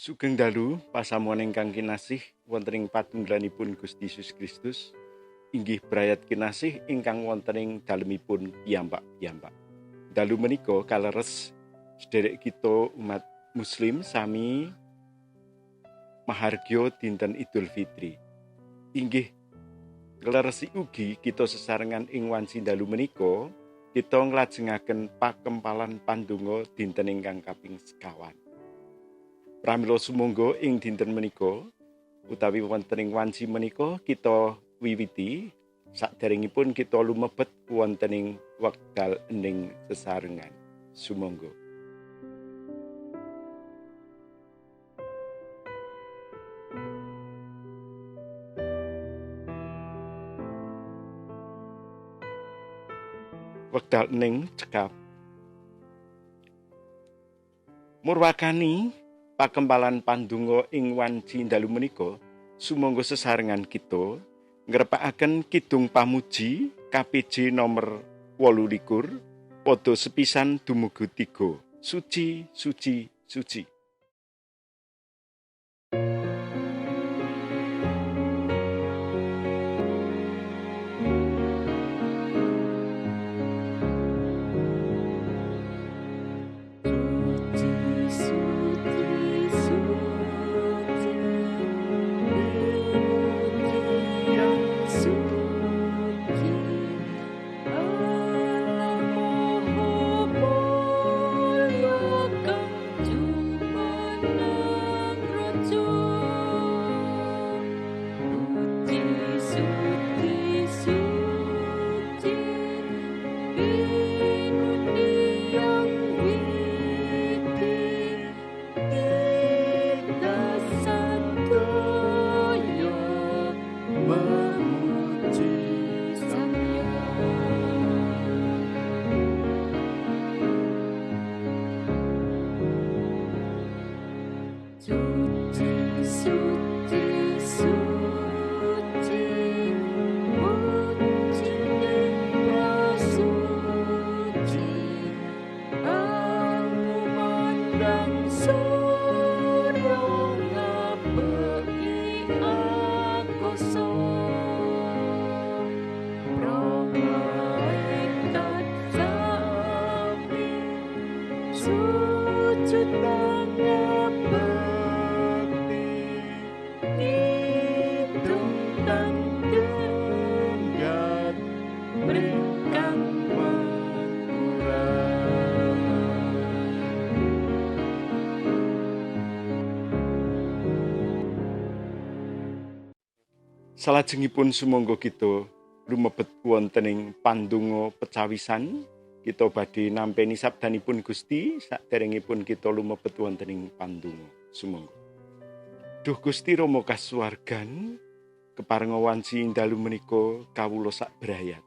Sugeng dalu pasamuan ingkang kinasih wonten ing patunggilanipun Gusti Yesus Kristus, inggih brayat kinasih ingkang wonten ing dalemipun piyambak-piyambak. Dalu menika kaleres sederek kita umat muslim sami mahargya dinten Idul Fitri. Inggih kleresi ugi kita sesarengan ing wanci dalu menika kita nglajengaken pakempalan pandonga dinten ingkang kaping sekawan. Pramila sumangga ing dinten menika utawi wonten ing wanci menika kita wiwiti saderengipun kita lumebet wonten ing wekdal ening sesarengan. Sumangga. Wekdal ening cekap. Murwakani pakempalan pandonga ing wanci dalu menika sumangga sesarengan kita ngrepakaken kidung pamuji KPJ nomor 28 padha sepisan dumugi 3. Suci, suci, suci. Salajengipun sumangga kita lumebet wonten ing pandonga pecawisan, kita badhe nampi sabdanipun Gusti saderengipun kita lumebet wonten ing pandonga. Sumangga. Duh Gusti Rama kasuwargan, keparenga wanci dalu menika kawula sak brayat.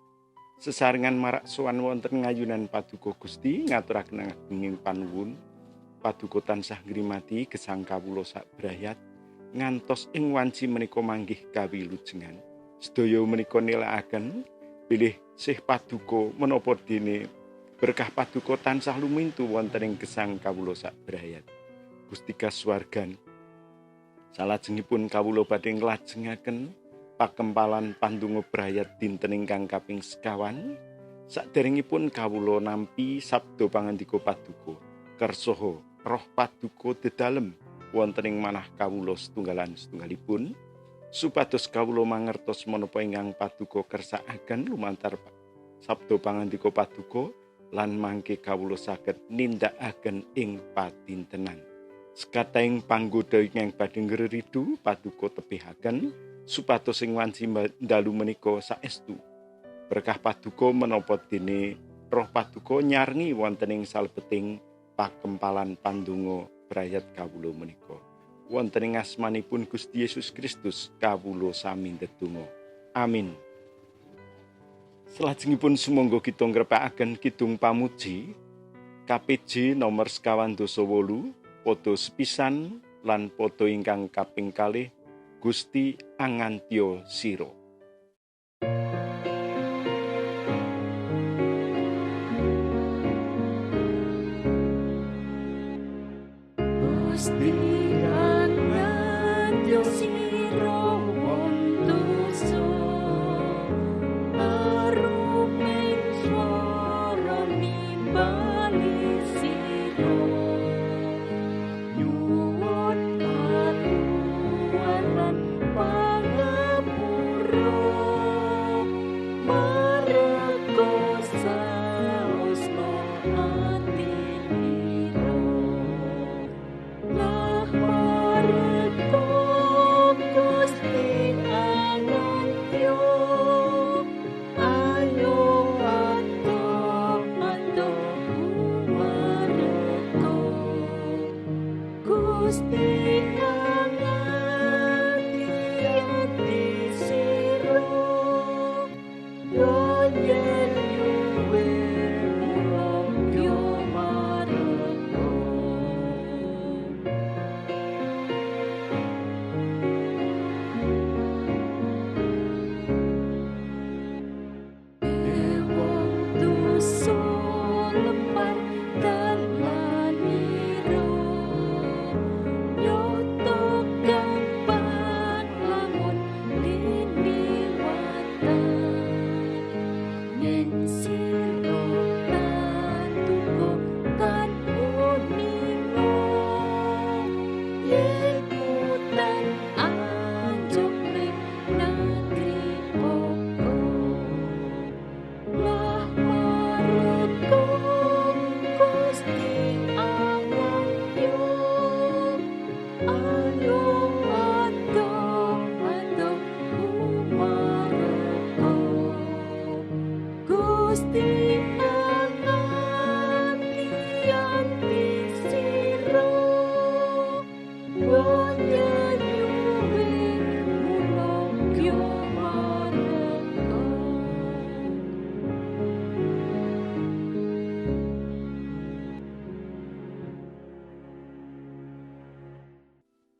Sesarengan marak sowan wonten ngayunan Paduka Gusti ngaturaken agunging panuwun. Paduka tansah ngrimati gesang kawula sak brayat ngantos ing wanci menika manggih kawilujengan. Sedaya menika nilakaken bilih sih Paduka menapa dene berkah Paduka tansah lumintu wonten ing gesang kawula sak brayat. Gusti kasuwargan, salajengipun kawula badhe nglajengaken pakempalan pandonga brayat dinten ingkang kaping sekawan. Saderengipun kawula nampi sabda pangandika Paduka, kersaha roh Paduka dedalem wonten ing manah kawula setunggalan setunggalipun, supados kawula mangertos menapa ingkang Paduka kersakaken lumantar sabda pangandika Paduka lan mangke kawula saged nindakaken ing patintenan. Sekathahing panggoda ingkang badhe ngreridu Paduka tebihaken supados ing wanci dalu menika saestu berkah Paduka menapa dene roh Paduka nyarengi wonten ing salebeting pakempalan pandonga brayat kawula menika. Wonten ing asmanipun Gusti Yesus Kristus kawula sami ndedonga. Amin. Salajengipun sumangga kita ngrepakaken kidung pamuji KPJ nomor 98 padha sepisan lan padha ingkang kaping kalih Gusti Angantya Sira. Gusti.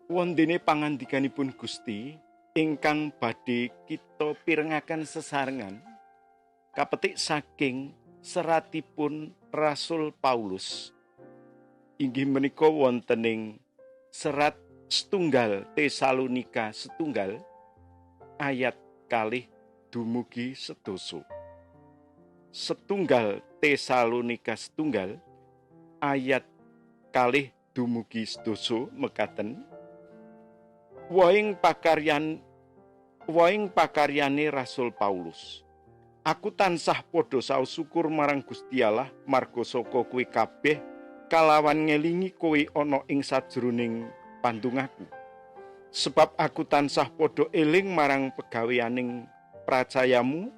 Wondene pangandikanipun Gusti ingkang badhe kita pirengaken sesarengan kapetik saking seratipun Rasul Paulus inggih menika wonten ing serat setunggal Tesalonika setunggal ayat 2 dumugi 7. Setunggal Tesalonika setunggal ayat 2 dumugi 7 mekaten, woing pakaryane Rasul Paulus. Aku tansah padha saos syukur marang Gusti Allah marga saka kowe kabeh kalawan ngelingi kowe ana ing sajroning pandungaku. Sebab aku tansah padha eling marang pegaweaning pracayamu,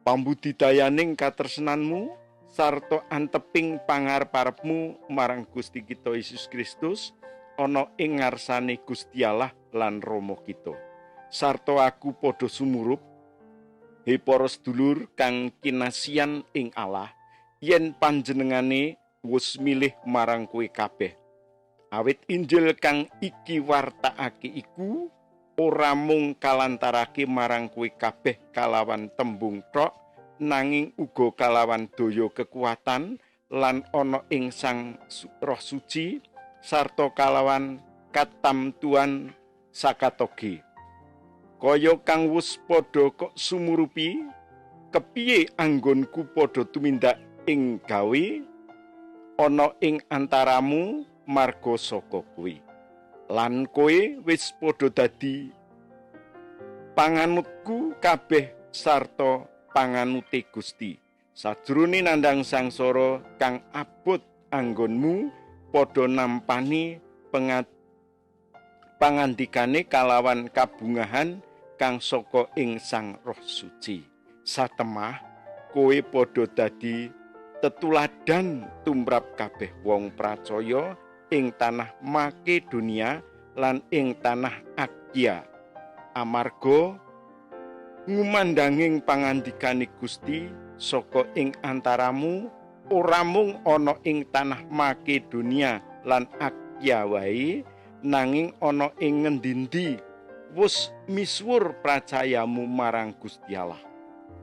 pambudidayaning katresnanmu, sarta anteping pangarep-arepmu marang Gusti kita Yesus Kristus ana ing ngarsane Gusti Allah lan Rama kita. Sarta aku padha sumurup, he para sedulur kang kinasian ing Allah, yen panjenengane wis milih marang kowe kabeh. Awit Injil kang iki wartakake iku ora mung kalantarake marang kowe kabeh kalawan tembung tok, nanging uga kalawan daya kekuatan lan ana ing Sang Roh Suci sarta kalawan katamtuan sakatoge. Kaya kang wis padha kok sumurupi, kepiye anggonku padha tumindak ing gawe ana ing antaramu marga saka kowe. Lan kowe wis padha dadi panganutku kabeh sarta panganute Gusti. Sajrone nandhang sangsara kang abot anggonmu padha nampani pangandikane kalawan kabungahan kang saka ing Sang Roh Suci. Satemah kowe padha dadi tetuladan tumrap kabeh wong pracaya ing tanah Makedonia lan ing tanah Akhia. Amarga ngumandanging pangandikane Gusti saka ing antaramu ora mung ana ing tanah Makedonia lan Akhia wae, nanging ana ing ngendi-endi wis misuwur pracayamu marang Gusti Allah.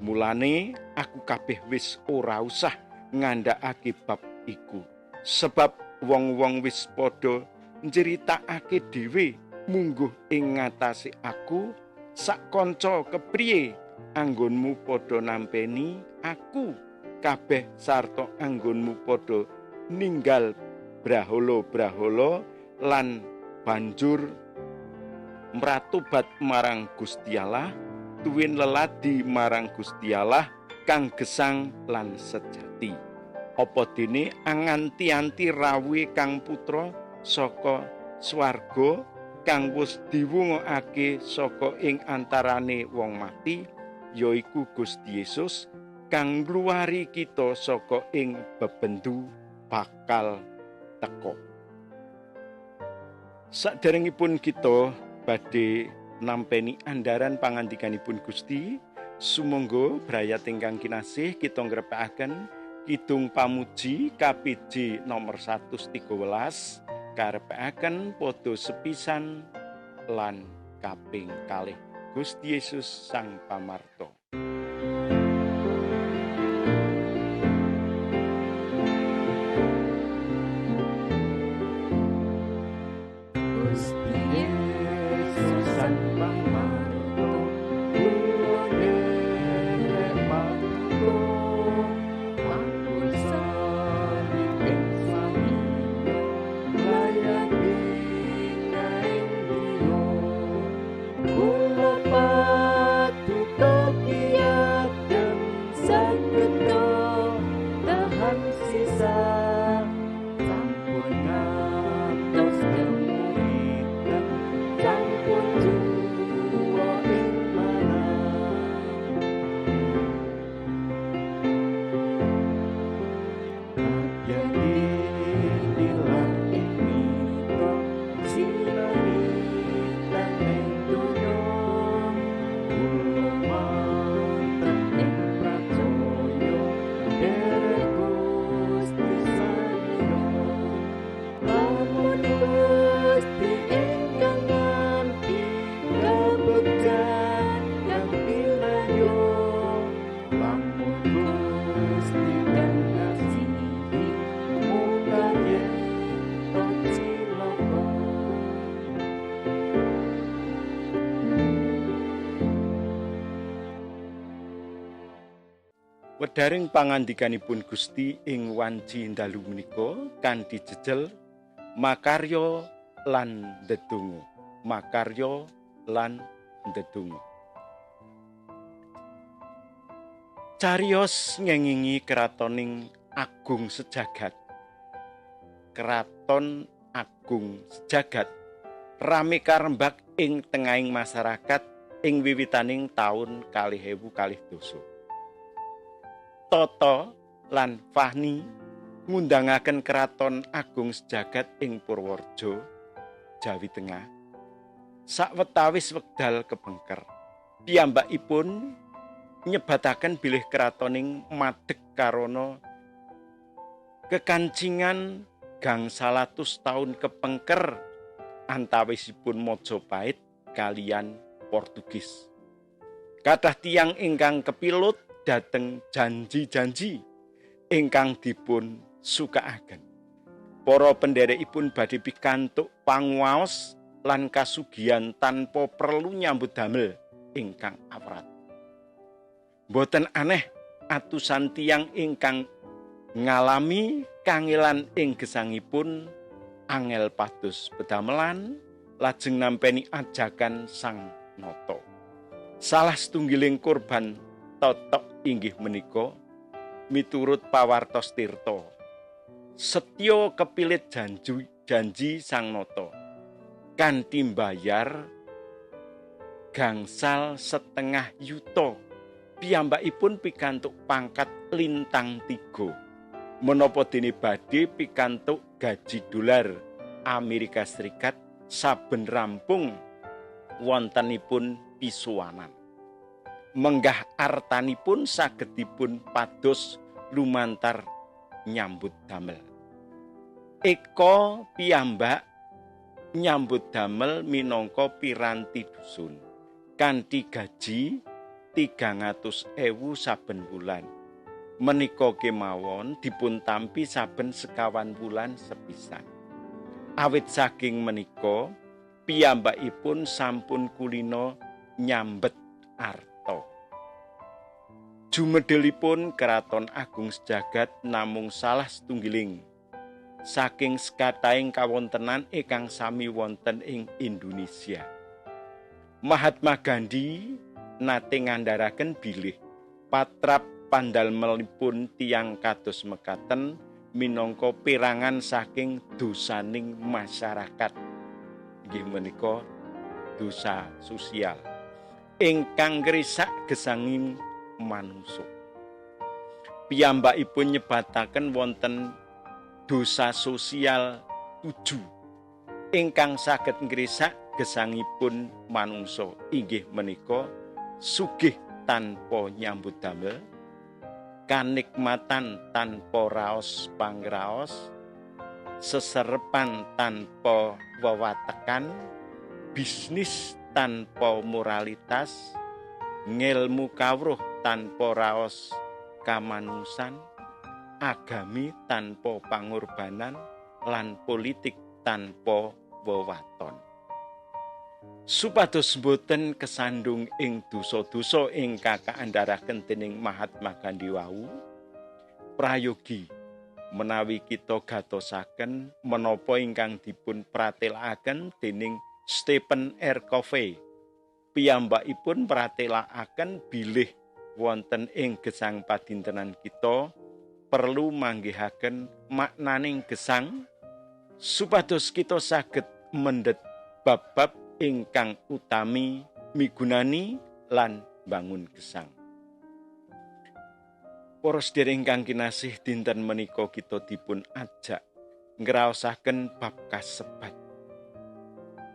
Mulane aku kabeh wis ora usah ngandhakake bab iku, sebab wong-wong wis padha nyritakake dhewe mungguh ing ngatasé aku sak kanca kepriye anggonmu padha nampeni aku kabeh sarta anggonmu padha ninggal brahala-brahala lan banjur mratobat marang Gusti Allah, tuwin leladi marang Gusti Allah kang gesang lan sejati. Apa dene anganti-anti rawuhe kang putra saka swarga kang wis diwungokake saka ing antarane wong mati, yaiku Gusti Yesus kang ngluwari kita saka ing bebendu bakal teka. Saderengipun kita badhe nampeni andharan pangandikanipun Gusti, Sumangga brayat ingkang kinasih kita ngrepakaken Kidung Pamuji KPJ nomor 113 karepakaken padha sepisan lan kaping kalih. Gusti Yesus Sang Pamarta. Gusti Yesus Sang Pamarta, kula nderek paduka, manggul salibing samiya, layat binaing griya. Kula paduka kiyaten saged tahan sisa, sampun ngantos kemuritan, sampun juwa ing manah. Nadyan dinilar ing mitra, sinamitan ing donya, kula mantep ing pracaya, nderek Gusti samiya. Lamun Gusti ingkang ngampi kabegjan kang pinanyo, lamun Gusti kang ngasihi munggah yen to cilaka. Wedharing pangandikanipun Gusti ing wanci dalu menika kanthi jejel makarya lan ndedonga, makarya lan ndedonga. Cariyos ngengingi kratoning agung sejagat. Kraton agung sejagat rame karembak ing tengahing masyarakat ing wiwitaning taun 2012. Toto lan Fahni ngundangaken Kraton Agung Sejagat ing Purworejo, Jawi Tengah. Sawetawis wekdal kepengker, piyambakipun nyebataken bilih kratoning madeg karana kekancingan gangsal atus taun kepengker antawisipun Majapahit kalian Portugis. Kathah tiyang ingkang kepilut dhateng janji-janji ingkang dipun sukaaken. Para penderekipun badhe pikantuk panguwaos lan kasugihan tanpa perlu nyambut damel ingkang awrat. Boten aneh atusan tiyang ingkang ngalami kangelan ing gesangipun angel pados pedamelan lajeng nampeni ajakan Sang Nata. Salah setunggiling korban totok inggih menika miturut pawartos Tirta. Setya kepilit janji Sang Nata kanthi mbayar gangsal setengah yuta. Piyambakipun pikantuk pangkat lintang 3. Menapa dene badhe pikantuk gaji dolar Amerika Serikat saben rampung wontenipun pisuwanan. Menggah artanipun saged dipun pados lumantar nyambut damel. Eko piyambak nyambut damel minangka piranti dusun kanthi gaji 300.000 saben wulan. Menika kemawon dipun tampi saben sekawan wulan sepisan. Awit saking menika piyambakipun sampun kulino nyambet arta. Jumedelipun Kraton Agung Sejagat namung salah setunggiling saking sekatahing kawontenan ingkang sami wonten ing Indonesia. Mahatma Gandhi nate ngandharaken bilih patrap pandalmelipun tiyang kados mekaten minangka perangan saking dosaning masyarakat. Inggih menika dosa sosial ingkang ngrisak gesanging manungsa. Piyambakipun nyebataken wonten dosa sosial 7 ingkang saged ngrisak gesangipun manungsa, inggih menika sugih tanpa nyambut damel, kanikmatan tanpa raos pangraos, seserepan tanpa wewatekan, bisnis tanpa moralitas, ngelmu kawruh tanpa raos kamanungsan, agami tanpa pangorbanan, lan politik tanpa wewaton. Supados boten kesandung ing dosa-dosa ingkang kaandharaken dening Mahatma Gandhi wau, prayogi menawi kita gatosaken menapa ingkang dipun pratelakaken dening Stephen R. Covey. Piyambakipun pratelakaken bilih wonten ing gesang padintenan kita perlu manggihaken maknaning gesang supados kita saged mendhet bab-bab ingkang utami migunani lan bangun gesang. Para sedherek ingkang kinasih, dinten menika kita dipun ajak ngraosaken bab kasebat.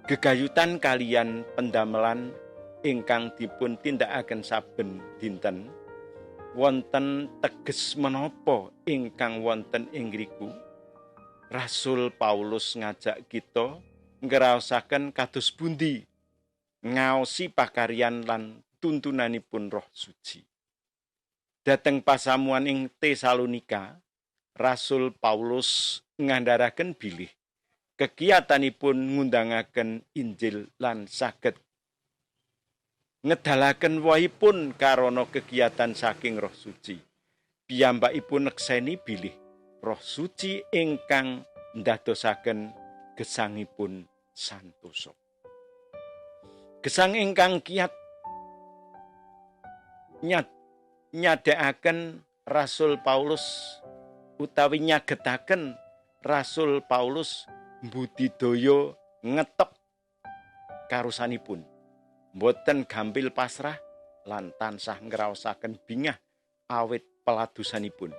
Gegayutan kaliyan pendamelan ingkang dipun tindakaken saben dinten wonten teges menapa ingkang wonten ing ngriku? Rasul Paulus ngajak kita ngraosaken kados pundi ngaosi pakaryan lan tuntunanipun Roh Suci. Dhateng pasamuan ing Tesalonika, Rasul Paulus ngandharaken bilih kegiatanipun ngundangaken Injil lan saged ngedalaken wohipun karana kegiatan saking Roh Suci. Piyambakipun nekseni bilih Roh Suci ingkang ndadosaken gesangipun santosa. Gesang ingkang kiat nyadekaken Rasul Paulus utawi nyagetaken Rasul Paulus mbudidaya ngetok karusanipun. Mboten gampil pasrah lan tansah ngraosaken bingah awit peladusanipun.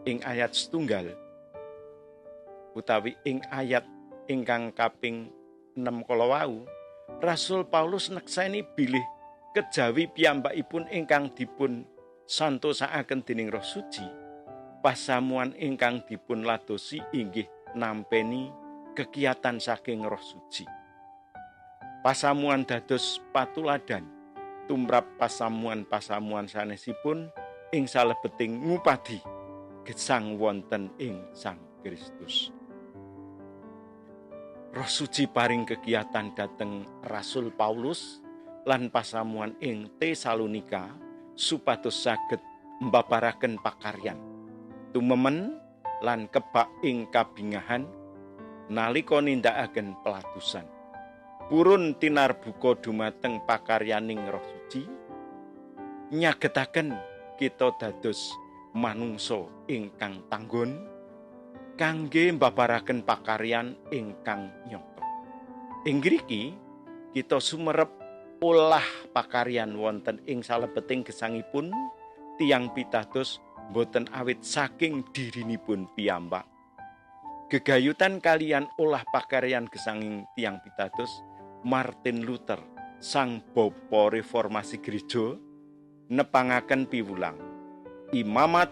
Ing ayat setunggal utawi ing ayat ingkang kaping 6 kala wau, Rasul Paulus nekseni bilih kejawi piyambakipun ingkang dipun santosakaken dening Roh Suci, pasamuan ingkang dipun ladosi inggih nampeni kegiatan saking Roh Suci. Pasamuan dados patuladan tumrap pasamuan-pasamuan sanesipun ing salebeting ngupadi gesang wonten ing Sang Kristus. Roh Suci paring kegiatan dhateng Rasul Paulus lan pasamuan ing Tesalonika supados saged mbabaraken pakaryan, tumemen lan kebak ing kabingahan nalika nindakaken peladusan. Purun tinarbuka dumateng pakaryaning Roh Suci, nyagetaken kita dados manungsa ingkang tanggon kangge mbabaraken pakaryan ingkang nyata. Ing ngriki kita sumerep olah pakaryan wonten ing salebeting gesangipun tiyang pitados boten awit saking dirinipun piyambak. Gegayutan kaliyan olah pakaryan gesanging tiyang pitados, Martin Luther, sang bapa reformasi gereja, nepangaken piwulang imamat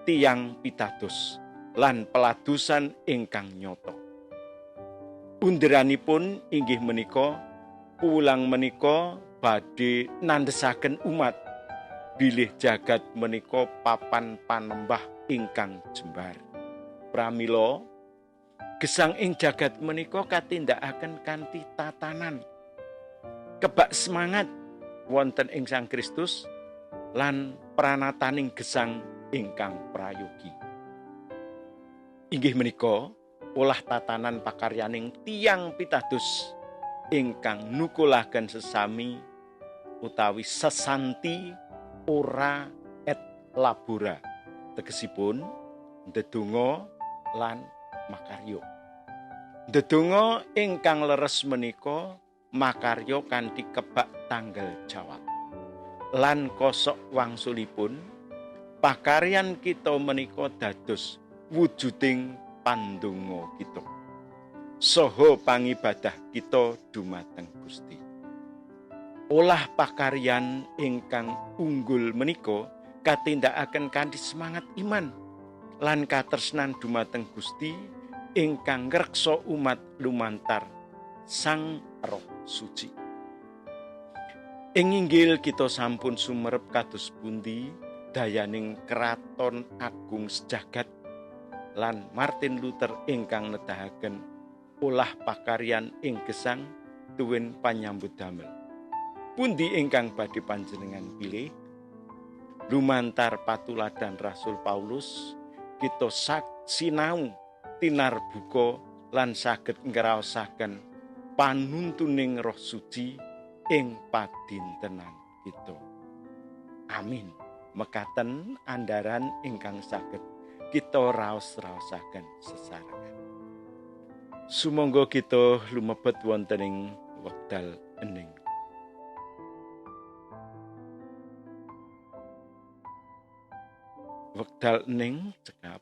tiyang pitados lan peladusan ingkang nyata. Underanipun inggih menika piwulang menika badhe nandhesaken umat bilih jagat menika papan panembah ingkang jembar. Pramila gesang ing jagat menika katindakaken kanthi tatanan kebak semangat wonten ing Sang Kristus lan pranataning gesang ingkang prayogi. Inggih menika olah tatanan pakaryaning tiyang pitados ingkang nukulaken sesami utawi sesanti ora et labora, tegesipun ndedonga lan makarya. Ndedonga ingkang leres menika makarya kanthi kebak tanggal jawab. Lan kosok wangsulipun pakaryan kita menika dados wujuding pandonga kita saha pangibadah kita dumateng Gusti. Olah pakaryan ingkang unggul menika katindakaken kanthi semangat iman lan katresnan dumateng Gusti ingkang ngreksa umat lumantar Sang Roh Suci. Ing inggil kita sampun sumerep kados pundi dayaning Kraton Agung Sejagat lan Martin Luther ingkang nedahaken olah pakaryan ing gesang tuwin panyambut damel. Pundi ingkang badhe panjenengan pilih? Lumantar patuladan Rasul Paulus, kita sinau tinarbuka lan saged ngraosaken panuntuning Roh Suci ing padintenan kita. Amin. Mekaten andaran ingkang saged kita raos-raosaken sesarengan. Sumangga kita lumebet wonten ing wekdal ening. Wekdal ening cekap.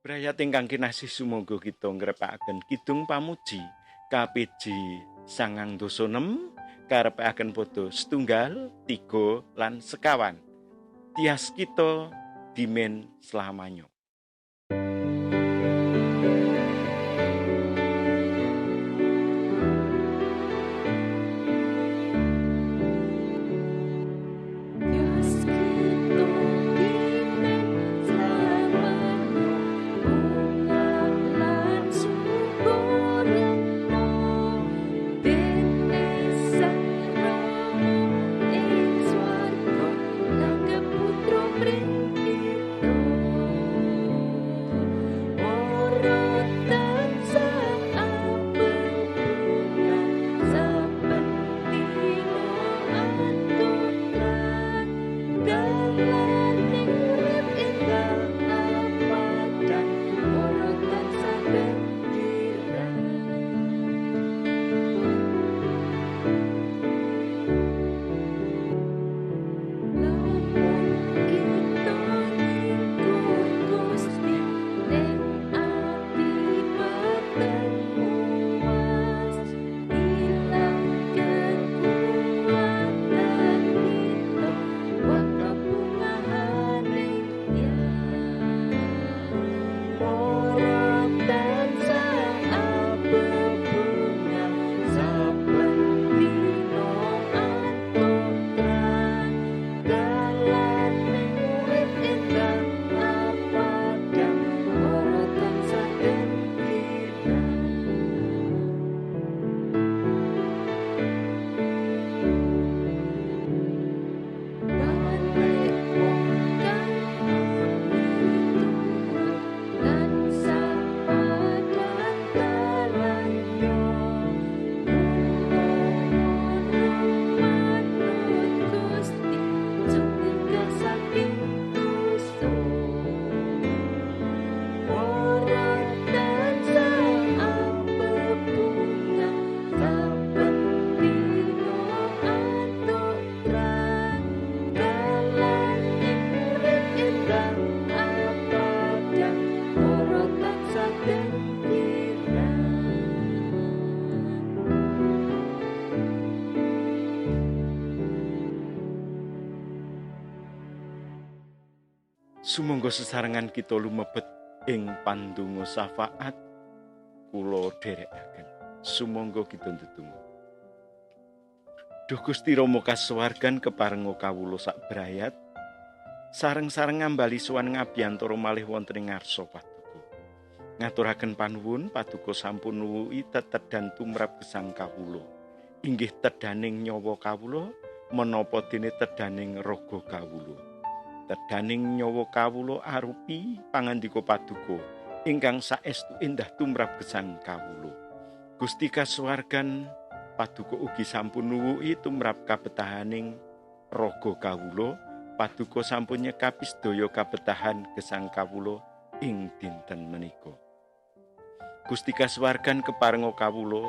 Brayat ingkang kinasih, sumangga kita ngrepakaken kidung pamuji KPJ 96 karepakaken padha setunggal, 3 lan 5. Tias kita dimen selamanyo. Sumangga sesarengan kita lumebet ing pandonga syafaat kula dherekaken. Sumangga kita ndedonga. Duh Gusti Rama kasuwargan keparenga kawula sak brayat sareng-sareng ngambali sowan ngabiyantara malih wonten ing ngarsa paduka. Ngaturaken panuwun paduka sampun nuwuhi tetedan tumrap gesang kawula. Inggih tedaning nyawa kawula menapa dene tedaning raga kawula. Tedaning nyawa kawula arupi pangandika paduka ingkang saestu endah tumrap gesang kawula. Gusti kasuwargan paduka ugi sampun nuwuhi tumrap kabetahaning raga kawula. Paduka sampun nyekapi sedaya kabetahan gesang kawula ing dinten menika. Gusti kasuwargan keparenga kawula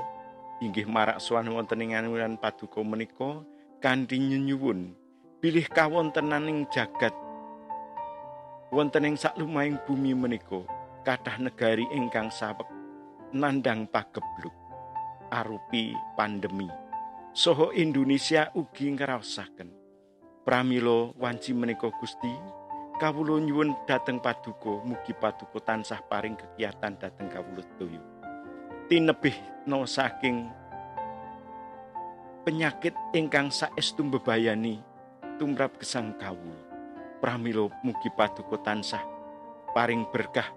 inggih marak sowan wonten ing anuran paduka menika kanthi nyenyuwun bilih kawontenaning jagat wonten ing saklumahing bumi menika kathah negari ingkang saweg nandhang pagebluk arupi pandemi. Saha Indonesia ugi ngraosaken. Pramila wanci menika Gusti, kawula nyuwun dhateng Paduka, mugi Paduka tansah paring kekiyatan dhateng kawula sedaya. Tinebihna saking penyakit ingkang saestu mbebayani tumrap gesang kawula. Pramila mugi Paduka tansah paring berkah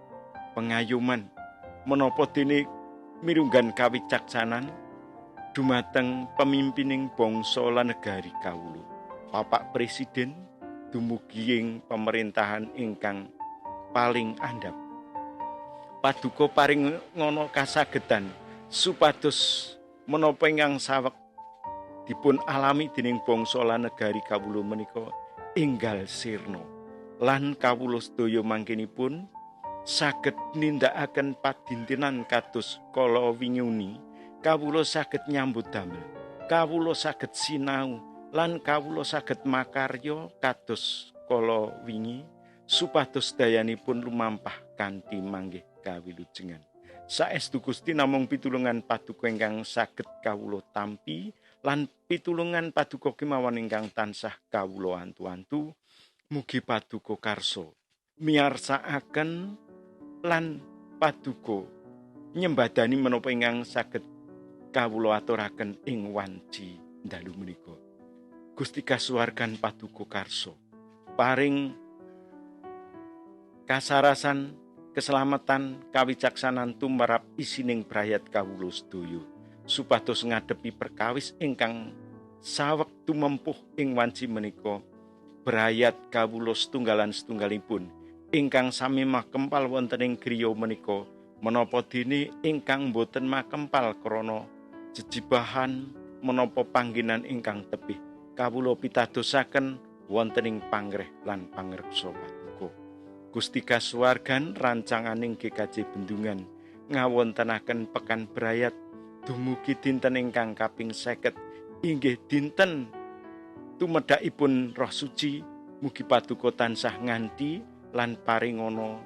pengayoman menapa dene mirunggan kawicaksanan dumateng pemimpining bangsa lan negari kawula. Bapak Presiden dumugi ing pemerintahan ingkang paling andhap. Paduka paring ngono kasagedan supados menapa ingkang saweg dipun alami dening bangsa lan negari kawula menika enggal sirna lan kawula sedaya mangkenipun saged nindakaken padintenan kados kala winguni. Kawula saged nyambut damel, kawula saged sinau lan kawula saged makarya kados kala wingi supados dayanipun lumampah kanthi manggih kawilujengan. Saestu Gusti namung pitulungan Paduka ingkang saged kawula tampi lan pitulungan Paduka kemawon ingkang tansah kawula antu-antu. Mugi Paduka karsa miyarsakaken lan Paduka nyembadani menapa ingkang saged kawula aturaken ing wanci dalu menika. Gusti kasuwargan Paduka karsa paring kasarasan, keselamatan, kawicaksanan tumrap isining brayat kawula sedaya supados ngadepi perkawis ingkang saweg tumempuh ing wanci menika. Brayat kawula setunggalan setunggalipun ingkang sami makempal wonten ing griya menika, menapa dene ingkang boten makempal krana jejibahan menapa panggenan ingkang tebih, kawula pitadosaken wonten ing pangreh lan pangreksa Paduka. Gusti kasuwargan rancanganing GKJ Bendungan ngawontenaken pekan brayat dumugi dinten ingkang kaping 50 inggih dinten tumedakipun Roh Suci. Mugi Paduka tansah nganti lan paringana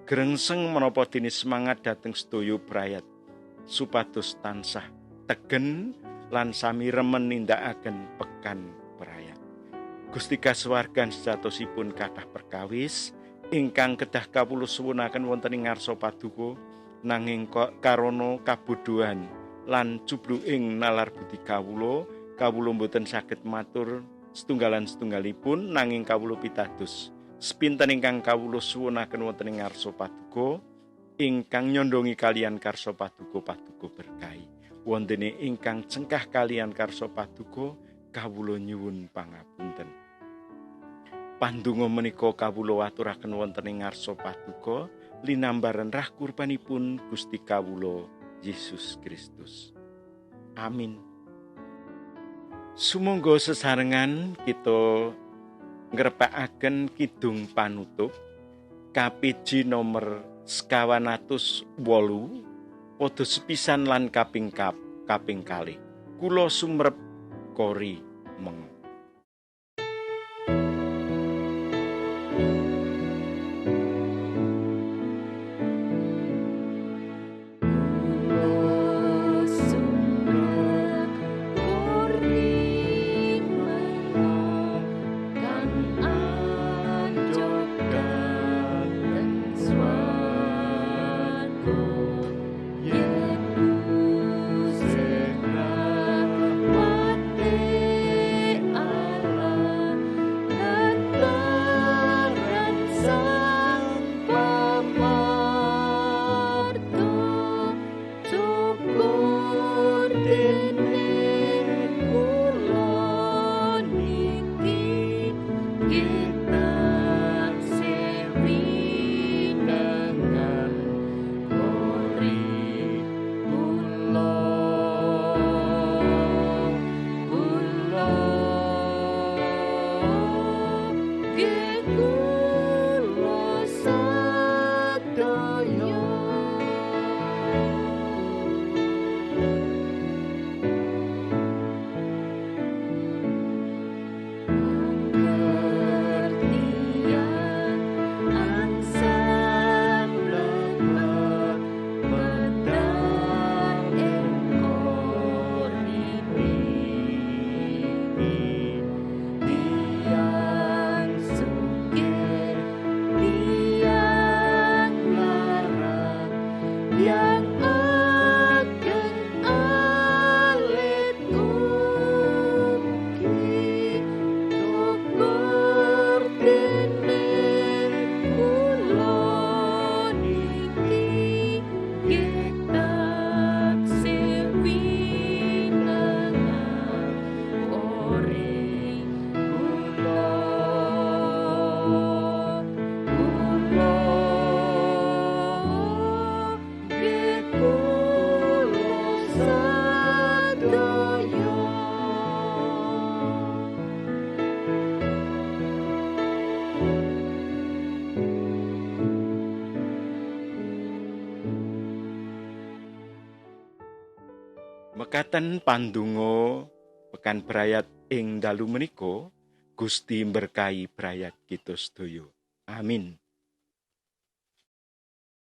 grengseng menapa dene semangat dhateng sedaya brayat supados tansah tegen lan sami remen nindakaken pekan brayat. Gusti kasuwargan sejatosipun kathah perkawis ingkang kedah kawula suwunaken wonten ing ngarsa Paduka, nanging karana kabodhohan lan cubluking nalar budi kawula, kawula mboten saged matur setunggalan setunggalipun, nanging kawula pitados sepinten ingkang kawula suwunaken wonten ing ngarsa Paduka ingkang nyondongi kalian karsa Paduka, Paduka berkahi. Wontene ingkang cengkah kalian karsa Paduka, kawula nyuwun pangapunten. Pandonga menika kawula aturaken wonten ing ngarsa Paduka linambaran rah kurbanipun Gusti kawula Yesus Kristus. Amin. Sumangga sesarengan kita ngrepakaken kidung panutup KPJ nomor 408 padha sepisan lan kaping kalih. Kula sumrep kori mengo. Yen ku sing rawat Mekaten pandonga pekan brayat ing dalu menika, Gusti mberkahi brayat kita sedaya. Amin.